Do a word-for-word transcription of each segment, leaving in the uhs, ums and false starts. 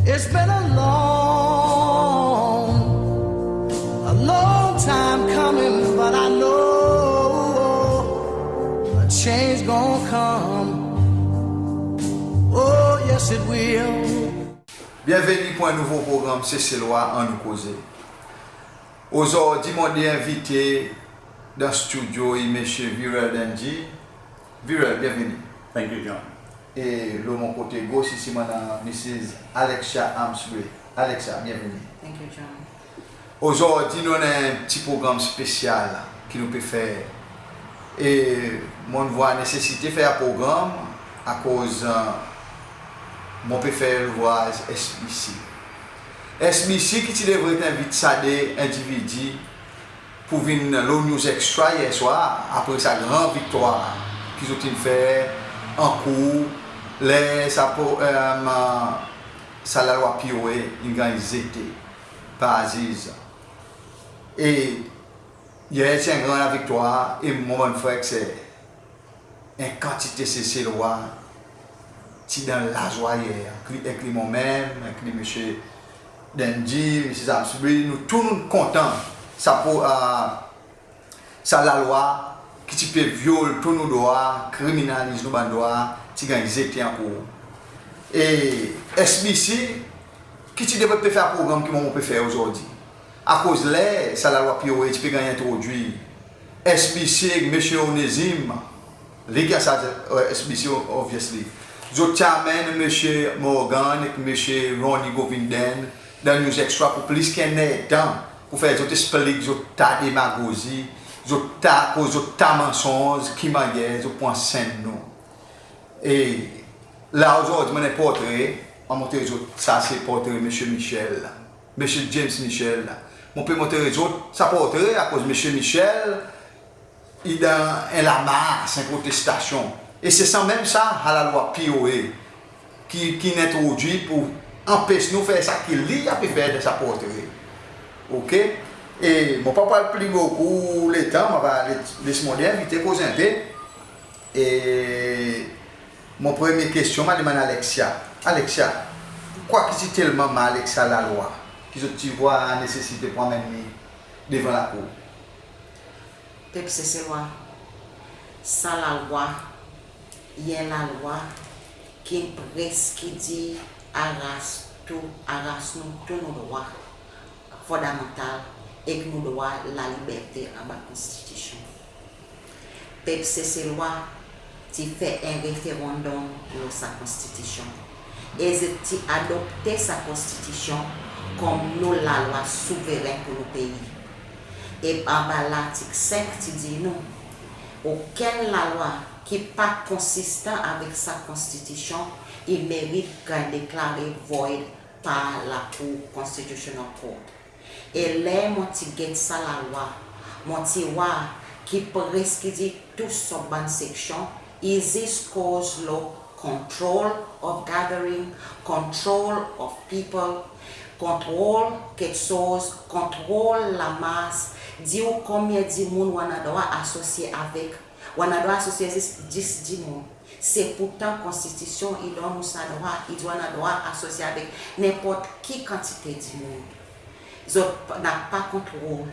It's been a long, a long time coming, but I know a change gonna come. Oh, yes, it will. Byenveni pour en nouvo progranm Seselwa Annou Koze. Ozordi mon de envite dan stidyo i Msye Viral Dendy. Viral, byenveni. Thank you, John. E lo mon kote gos isi mon annan Mrs Alexia Amsbury. Alexia, byenveni. Thank you, John. Ozordi nou annan en pti progranm spesyal ki nou pe fer. E mon vwar nesesite fer progranm akoz, e, mon pe fer louvraz S B C. S B C ki ti devret envit sa de endividi pour vin lo News Extra yer swar, apre sa gran viktwar ki zot in fer an kour, ler sa po-, e, sa lalwa P O A in ganny zete par ziz. E yer ti en gran laviktwar, e mon bann frer ek ser, en kantite Seselwa ti dan lazwa yer, enkli, enkli mon menm, enkli Msye Dendy, Mrs Amsbury, nou tou nou kontan sa po-, a, sa lalwa ki ti pe vyol tou nou drwa, kriminaliz nou bann drwa, ti ganny zete an kour. E S B C ki ti devret pe fer progranm ki mwan mon pe fer ozordi. Akoz ler sa lalwa P O A ti pe ganny entrodwir, S B C, Msye Onezim, li ki ansarz, e, S B C, obviously. Zot ti anmenn Msye Morgan ek Msye Ronnie Govindan dan News Extra pour plis ki en erdtan pour fer zot eksplik zot ta demagozi, zot ta, akoz zot ta mansonz, ki mannyer zot pou ansenn nou. E la ozordi mon annan en portre, mon a montre zot, sa se portre Msye Michel, Msye James Michel. Mon pe montre zot sa portre akoz Msye Michel i dan en lamars, en protestasyon. E se sanmenm sa, sa lalwa P O A ki, ki'n entrodwir pour anpes nou fer sa ki li i pe fer dan sa portre. Oke? E mon pa pou al pli bokou letan, mon ava les, les mon de envite koz en pe. E mon premye kestyon, mon a demann Alexia. Alexia, kwa ki ti telman mal ek sa lalwa ki zot ti vwar nesesite pour anmenn li devan lakour? Pep Seselwa, sa lalwa i en lalwa ki'n preski dir aras tou, aras nou tou nou drwa fondamantal ek nou drwa laliberte anba Konstitisyon. Pep Seselwa ti fer en referandonm lo sa Konstitisyon. E zot ti adopte sa Konstitisyon konman nou lalwa souveren pour nou pei. E anba lartik senk ti dir nou, okenn lalwa ki pa konsistan avek sa Konstitisyon i merit ganny deklare void par Lakour Constitutional Court. E ler mon ti get sa lalwa, mon ti war ki preski dir tou son bann seksyon i zis koz lo control of gathering, control of people, kontrol keksoz, kontrol lamas, dir ou konbyen dimoun ou annan drwa asosye avek. Ou annan drwa asosye zis dis dimoun. Se pourtan Konstitisyon i donn ou sa drwa, i dir ou annan drwa asosye avek nenport ki kantite dimoun. Zot napa kontrol.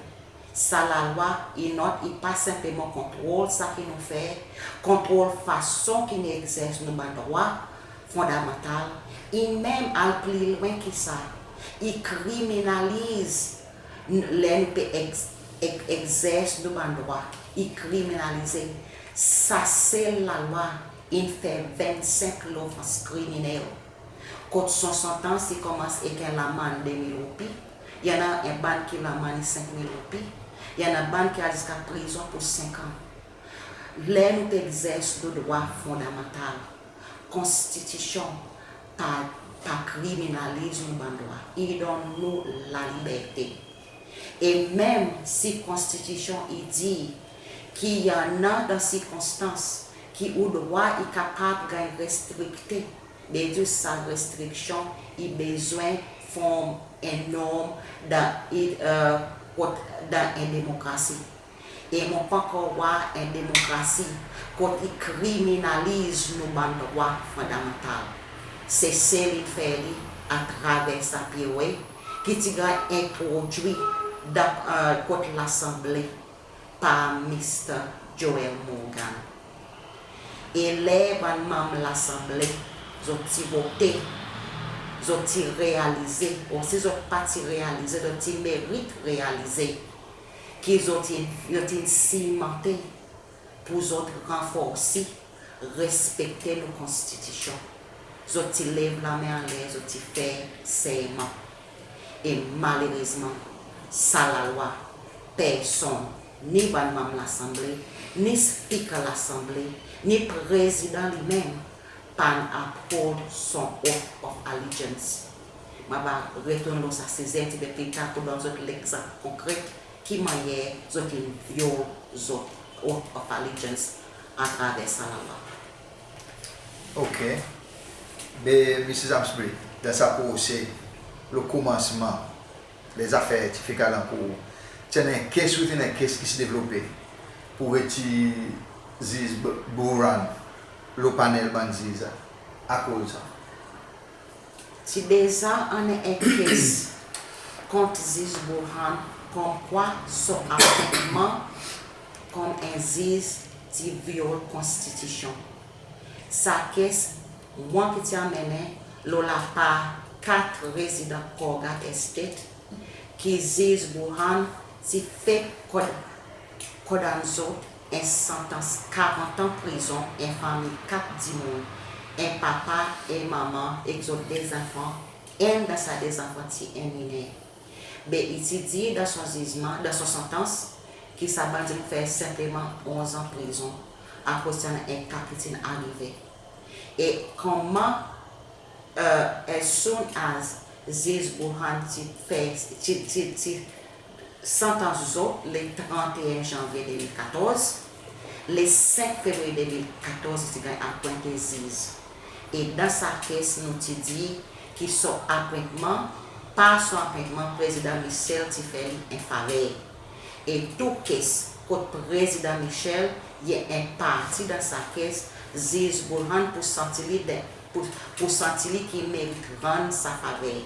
Sa lalwa i not, i pa senpleman kontrol sa ki nou fer, kontrol fason ki nou egzers nou bann drwa fondamantal, i menm al pli lwen ki sa, i kriminaliz n-, ler nou pe egz-, eg-, egzers nou bann drwa, i kriminalize. Sa sel lalwa in fer vennsenk lofans kriminel. Kot son santans i konmans ek en lamann de mil roupi, i annan en bann ki lamann i senk mil roupi, i annan bann ki al ziska prizon pour senk an. Ler nou pe egzers nou drwa fondamantal, Konstitisyon pa, pa kriminaliz nou bann drwa, i donn nou laliberte. E menm si Konstitisyon i dir ki i annan dan sirkonstans ki ou drwa i kapab ganny restrikte, be dir sa restriksyon i bezwen form en norm dan, i, e, kot, dan en demokrasi. E mon pa ankor war en demokrasi kot i kriminaliz nou bann drwa fondamantal. Sesel in fer li, atraver sa P O A ki ti ganny entrodwir dan, e, kot Lasanble par Mister Joel Morgan. E ler bann manm Lasanble zot ti vote, zot ti realize, osi zot pa ti realize, zot ti merit realize ki zot in, zot in sirmante pour zot ranforsi respekte nou Konstitisyon. Zot ti lev lanmen anler, zot ti fer serman. E malerezman, sa Lalwa, personn, ni bann manm Lasanble, ni Spiker Lasanble, ni Prezidan li menm, pa'n uphold son oath of allegiance. Mon ava retourn lo sa size en pti pe pli tar pour donn zot legzanp konkret ki mannyer zot in vyol zot oath of allegiance atraver sa Lalwa. OK. Be, Mister Amesbury, dan sa prose, lo konmansman, lezafer ti fek al ankour, ti annan en case, ti annan en case ki ti devlope pour retir Ziz B-, Bourhan lo panel bann ziz, akoz sa? Ti deza annan en case kont Ziz Bourhan konmkwa son apwentman konman en ziz ti vyol Konstitisyon. Sa case, mwan ki ti anmennen lo lapar kat rezidan Kharghar Estate, ki Ziz Bourhan ti fek kond-, kondann zot en santans karant an prizon, en fanmir kat dimoun, en papa, en manman ek zot de zanfan, enn dan sa de zanfan ti en miner. Be i ti dir dan son zizman, dan son santans, ki sa bann dimoun fer senpleman onz an prizon, akoz ti annan en ka ki ti'n arive. E konman, e, as soon as Ziz Bourhan ti fer, ti, ti, ti santans zot le trant e en zanvye de mil katorz, le senk fevriye de mil katorz i ti ganny apwente ziz. E dan sa case nou ti dir ki son apwentman, par son apwentman, Prezidan Michel ti fer li en faver. E tou case kot Prezidan Michel i en parti dan sa case, Ziz Bourhan pou santi li dan, pou, pou santi li ki merit rann sa faver.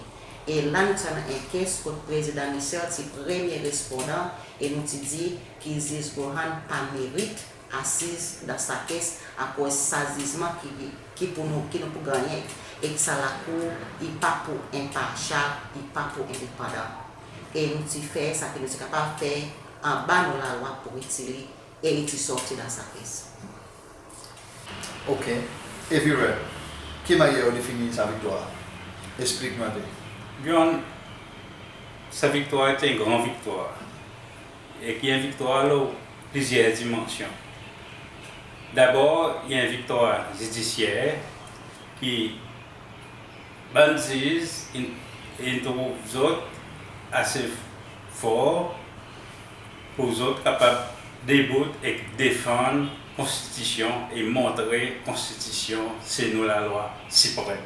E la nou ti annan en case kot Prezidan Michel ti premye respondan e nou ti dir ki Ziz Bourhan pa merit asiz dan sa case, akoz sa zizman ki, ki pou nou, ki nou pou gannyen, e ki sa lakour i pa pou enparsyal, i pa pou endepandan. E nou ti fer sa ki nou ti kapab fer anba nou Lalwa pour retir li, e i ti sorti dan sa case. OK. Evi Rudd, ki mannyer ou defini sa viktwar? Eksplik nou en pe. John, sa viktwar ti en gran viktwar. E ki en viktwar lo plizyer dimansyon. Dabor, i en viktwar zidisyer ki bann ziz in, in trouv zot ase for pour zot kapab debout ek defann Konstitisyon e montre Konstitisyon se nou Lalwa siprem.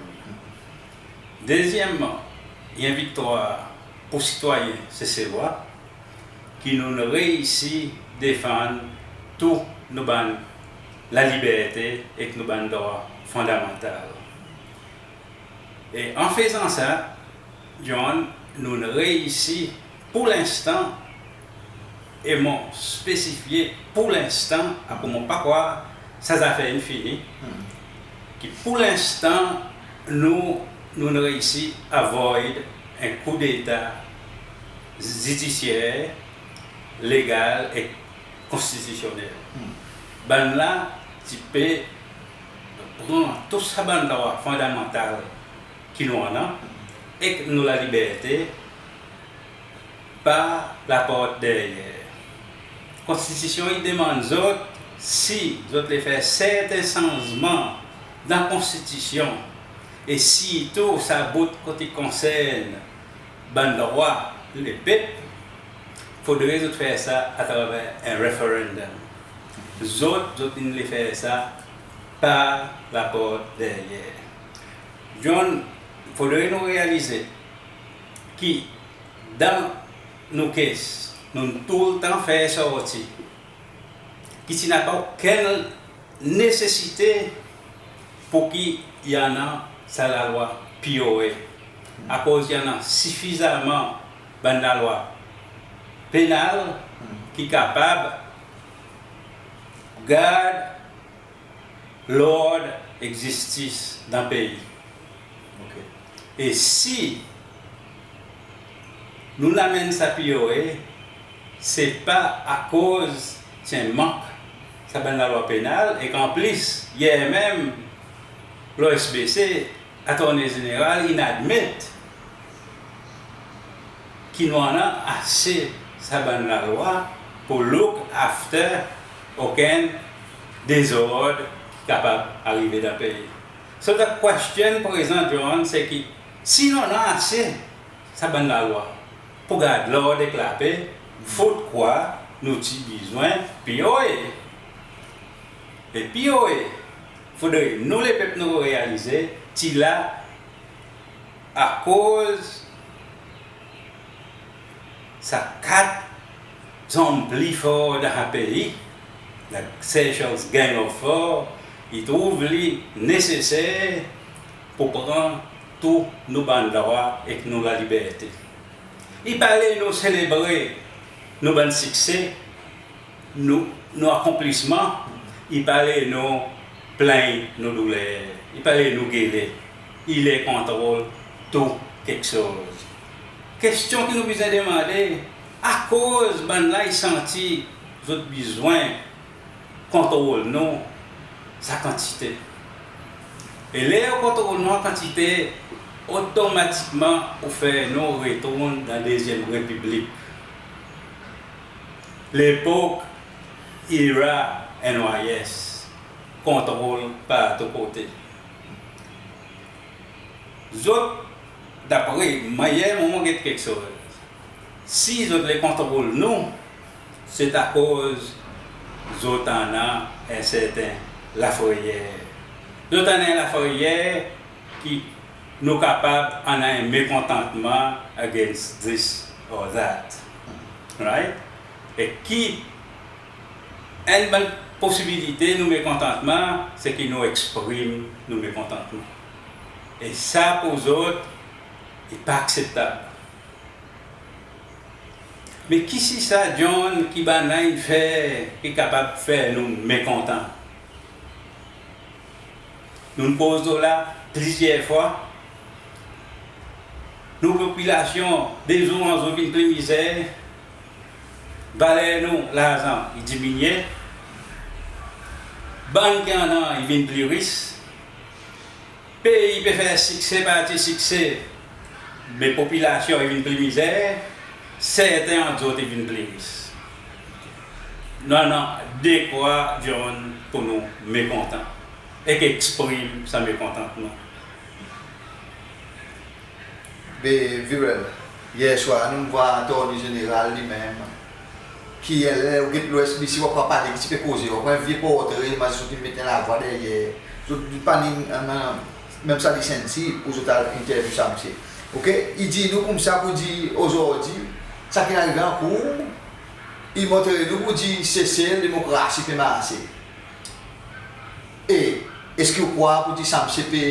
Dezyenmman, i en viktwar pour sitwayen Seselwa, ki nou'n reisi defann tou nou bann laliberte ek nou bann drwa fondamantal. E an fezan sa, John, nou'n reisi pour lenstan, e mon spesifye pour lenstan, akoz mon pa krwar sa zafer in fini, ki pour lenstan nou, nou'n reisi avoid en koudeta zidisyer, legal ek konstitisyonnel. Bann la ti pe pran tou sa bann drwa fondamantal ki nou annan ek nou laliberte par laport deryer. Konstitisyon i demann zot si zot le fer serten sanzman dan Konstitisyon, e sirtou sa bout kot i konsern bann drwa lepep, fodre zot fer sa atraver en referendum. Zot, zot in le fer sa par laport deryer. John, fodre nou realize ki dan nou case, nou'n toultan fer sorti ki ti napa okenn nesesite pour ki i annan sa lalwa P O A. akoz i annan sifizaman bann lalwa penal ki kapab gard lord ek zistis dan pei. E si nou'n anmenn sa P O A, se pa akoz ti en mank sa bann lalwa penal, ek an plis, yer menm lo S B C, Attorney Zeneral in admet ki nou annan ase sa bann lalwa pour look after okenn dezord ki kapab arive dan pei. So the question prezan, John, se ki si nou annan ase sa bann lalwa pour gard lord ek lape, foutokwa nou ti bezwen P O A? E P O A, fodre nou lepep nou realize, ti la akoz sa kat zonm pli for dan sa pei, la Seychelles Gang of Four, i trouv li neseser pour pran tou nou bann drwa ek nou laliberte. I pa le nou selebre nou bann sikse, nou, nou akonplisman, i pa le nou plenny nou douler, i pa le nou gele, i le kontrol tou keksoz. Kestyon ki nou bezwen demande, akoz bann la i santi zot bezwen kontrol nou sa kantite? E ler ou kontrol nou sa kantite, otomatikman ou fer nou retourn dan Dezyenm Repiblik. Lepok, era N Y S, kontrol partou kote. Zot, dapre mannyer mwan mon get keksoz, si zot le kontrol nou, se akoz zot annan en serten lafreyer. Zot annan en lafreyer ki nou kapab annan en mekontantman against this or that. Right? E ki enn bann posibilite nou mekontantman, se ki nou eksprim nou mekontantman. E sa pour zot, i pa akseptab. Me kisisa, John, ki bann la in fer ki kapab fer nou mekontan? Nou'n koz lo la plizyer fwa. Nou popilasyon, de zour an zour, vin pli mizer. Valer nou larzan i diminyen. Bann ki annan i vin pli ris. Pei pe fer sikse, parti sikse, me popilasyon i vin pli mizer, serten ant zot i vin pli ris. Nou annan dekwa, John, pour nou mekontan ek eksprim sa mekontantman. Be, Viral, yer swar nou'n vwar Attorney Zeneral li menm, ki ler ou get lo S B C, ou a pale ki ti pe koze, ou a pran en vye portre, i mazin zot in met en lavwa deryer, zot pa ni, menm sa lisensi pour zot al entervyou sa msye. Oke, i dir nou koumsa pour dir ozordi, sa ki'n arive an kour, i montre nou pour dir Sesel demokrasi pe marse. E eski ou krwar pour dir sa msye pe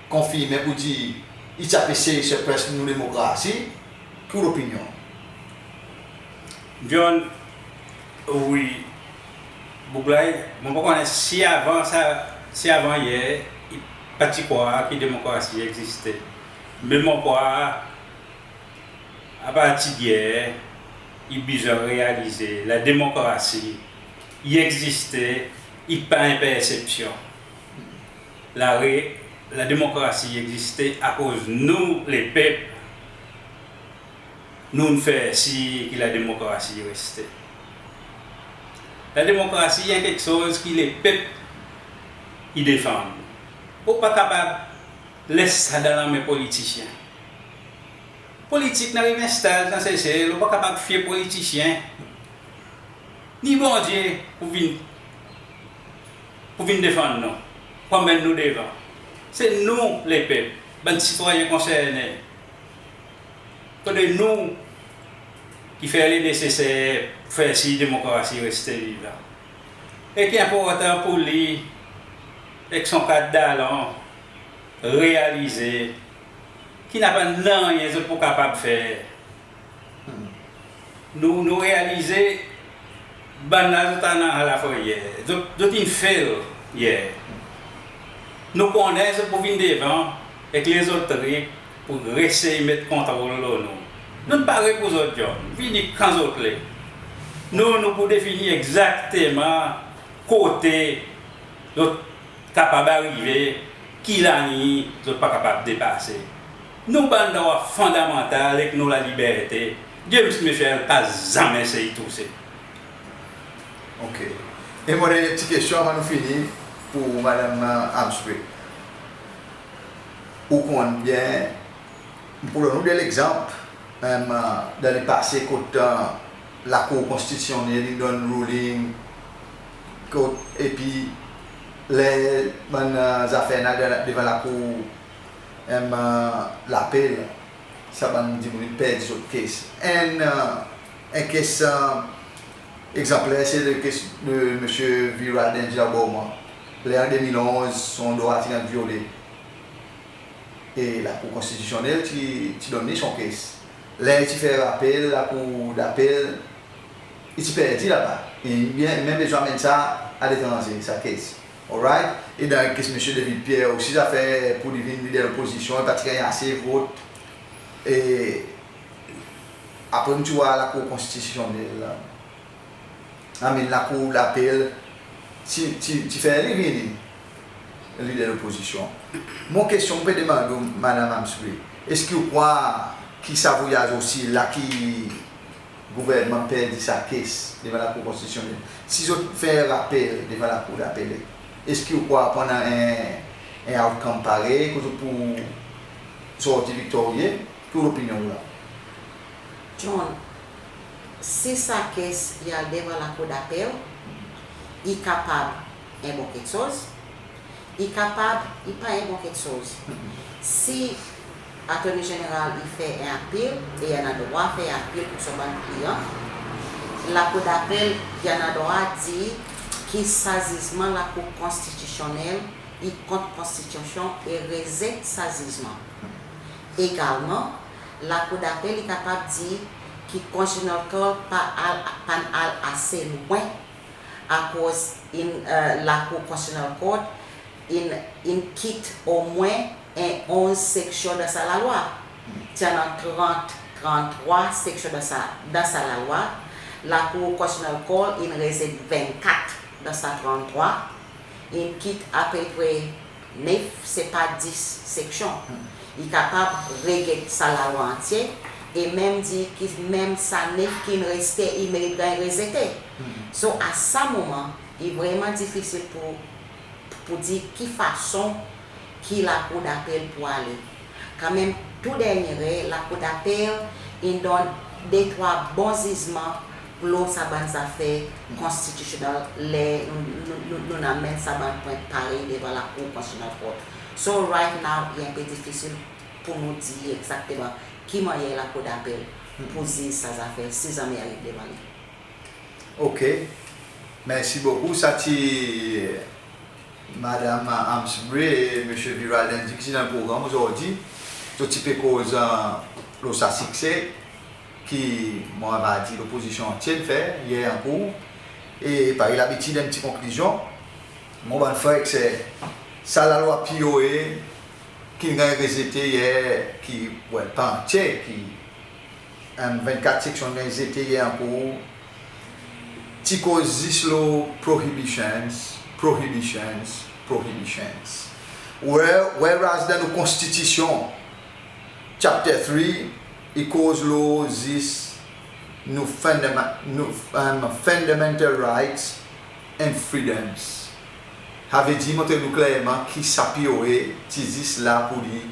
konfirmen pour dir i ti pe esey sipresyon nou demokrasi? Ki ou lopinyon? John, wi, boug la, mon pa konnen si avan sa, si avan yer, i pa ti krwar ki demokrasi i egziste. Me mon krwar, apartir yer, i bezwen realize, la demokrasi i egziste, i pa en persepsyon. La re-, la demokrasi i egziste akoz nou, lepep, nou'n fer sir ki la demokrasi i reste. La demokrasi i en keksoz ki lepep i defann. Ou pa kapab les sa dan lanmen politisyen. Politik in ariv en staz dan Sesel, ou pa kapab fye politisyen, ni Bondye pour vin, pour vin defann nou, pour anmenn nou devan. Se nou, lepep, bann sitwayen konsernen, fodre nou ki fer le neseser pour fer sir demokrasi reste vivan. E ki enportan pour li, ek son kat dalon, realize ki napa nanryen zot pou kapab fer. Nou, nou realize bann la zot annan la fwa yer, zot, zot in fail yer. Nou konnen zot pou vin devan ek lezot trik pou resey met kontrol lo nou. Nou'n pare pour zot, John. Vini kan zot le. Nou, nou pou defini egzakteman kote zot kapab arive, ki laliny zot pa kapab depase. Nou bann drwa fondamantal ek nou laliberte, James Michel pa zanmen sey touse. OK. E mon dernyen pti kestyon avan nou fini pour Madanm, e, Amesbury. Ou konn byen, pour donn ou de legzanp, e, dan lepase kot, e, Lakour Konstitisyonnel in donn ruling, kot, epi ler bann, e, zafer la devan Lakour, e, Lapel, sa bann dimoun in perdi zot case. En, e, en case, e, egzanpler, se le case de Msye Viral Dandy Beaumont. Ler an de mil onz, son drwa ti ganny vyole. E Lakour Konstitisyonnel ti, ti donn li son case. Ler i ti fer apel, Lakour Dapel, i ti perdi laba. E byen, menm bezwen anmenn sa aletranze, sa case. Alright? E dan case Msye David Pierre osi, zafer pour li vin lider lopozisyon, i pa ti ganny ase vot. E apre, nou ti war Lakour Konstitisyonnel la, I mean, Lakour Dapel ti, ti, ti fer li vini lider lopozisyon. Mon kestyon, mon pe demann ou, Madanm Amesbury, eski ou krwar ki sa voyaz osi la ki gouvernman perdi sa case devan Lakour Konstitisyonnel, si zot fer apel devan Lakour Dapel, eski ou krwar pou annan en, en outcome parey, kot zot pou sorti viktorye? Ki ou lopinyon la? John, si sa case i al devan Lakour Dapel, i kapab en bon keksoz, i kapab i pa en bon keksoz. Si Attorney General i fer en apel, e i annan drwa fer apel pour son bann kliyan, Lakour Dapel i annan drwa dir ki sa zizman Lakour Konstitisyonnel i kont Konstitisyon e rezet sa zizman. Egalman, Lakour Dapel i kapab dir ki Constitutional Court pa al, pa'n al ase lwen, akoz in, e, Lakour Constitutional Court in, in kit omwen en onz seksyon dan sa lalwa. Ti annan trant, tranntrwa seksyon dan sa, dan sa lalwa. Lakour Constitutional Court in rezet vennkat dan sa tranntrwa. In kit apepre nef, se pa dis seksyon. I kapab reget sa lalwa antye e menm dir ki menm sa nef ki'n reste, i merit ganny rezete. So, a sa moman, i vreman difisil pour, pour dir ki fason ki Lakour Dapel pou ale. Kanmenm, tou dernyen, Lakour Dapel in donn de trwa bon zizman lo sa bann zafer konstitisyonnel, ler nou, nou, nou, nou'n anmenn sa bann pwen parey devan Lakour Konstitisyonnel Court. So, right now, i en pe difisil pour nou dir egzakteman ki mannyer Lakour Dapel pou ziz sa zafer, si zanmen i ariv devan li. OK. Mersi bokou. Sa ti Madanm Amesbury e Msye Viral Dandy ki ti dan progranm ozordi. Zot ti pe koz, e, lo sa sikse ki, mon ava dir, lopozisyon antye in fer yer an Kour. E parey labitid, en pti konklizyon. Mon bann frer ek ser, sa lalwa P O A ki'n ganny rezete yer, ki, well, pa antye, ki, e, vennkat seksyon ganny rezete yer an Kour, ti koz zis lo prohibitions, prohibitions, prohibitions. Where-, whereas dan nou Konstitisyon, Chapter three, i koz lo zis nou fundama-, nou, e, fundamental rights and freedoms. Savedir montre nou klerman ki sa P O A ti zis la pour li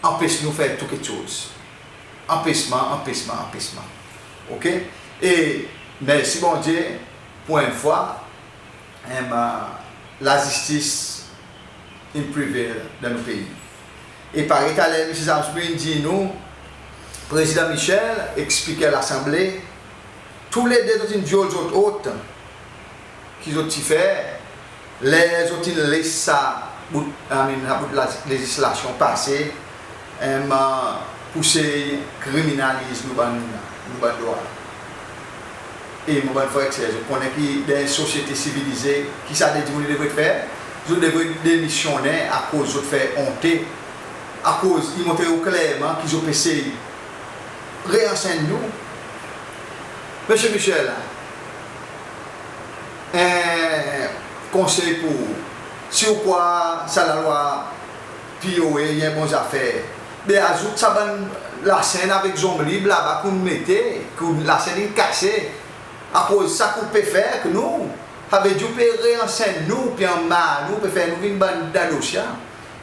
anpes nou fer tou keksoz. Anpesman, anpesman, anpesman. OK? E mersi Bondye, pour en fwa, e, lazistis in prevail dan nou pei. E parey taler Msye Amesbury in dir nou, Prezidan Michel ek Spiker Lasanble, toulede zot in vyol zot ot ki zot ti fer, ler zot in les sa bout, I mean, sa bout la-, lezislasyon pase, Enn, pour sey kriminaliz nou bann, nou bann drwa. E mon bann frer ek ser, zot konnen ki dan en sosyete sivilize, ki sa de dimoun i devret fer? Zot devret demisyonnen akoz zot fer onte, akoz i montre ou klerman ki zot pe sey reansenny nou. Msye Michel, en konsey pour ou, si ou krwar sa lalwa P O A i en bon zafer, be azout sa bann lasenn avek zonm lib laba ki ou'n mete, ki lasenn in kase. Akoz sa ki ou pe fer ek nou, savedir ou pe reansenny nou, pe anmar nou, pe fer nou vin bann dadosya.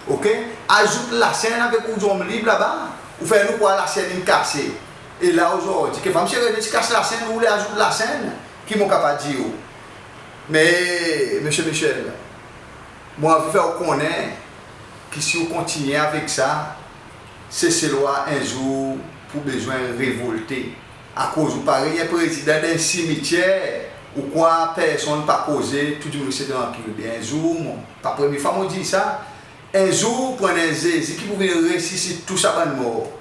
Oke? Azout lasenn avek ou zonm lib laba, ou fer nou krwar lasenn in kase. E la ozordi, kekfwa Msye René ti kas lasenn, ou le azout lasenn, ki mon kapab dir ou? Me Msye Michel, mon anvi fer ou konnen ki si ou kontinyen avek sa, Seselwa en zour pou bezwen revolte. Akoz ou parey en prezidan dan en simityer, ou krwar personn pa koze, tou dimoun reste trankil. Be en zour, mon, pa premye fwa mon dir sa, en zour pou annan en Zezi ki pou vin resisit tou sa bann mor.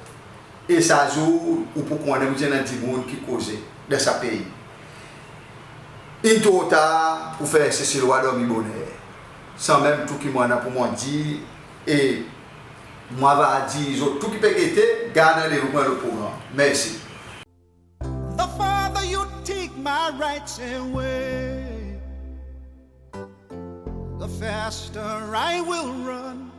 E sa zour ou pou konnen, ou dir annan dimoun ki koze dan sa pei. In tro tar pour fer Seselwa dormi boner. Sanmenm tou ki mon annan pour mon dir, e mon ava dir zot tou ki pe gete, gard randevou pour en lot progranm. Mersi. The farther you take my rights away, the faster I will run.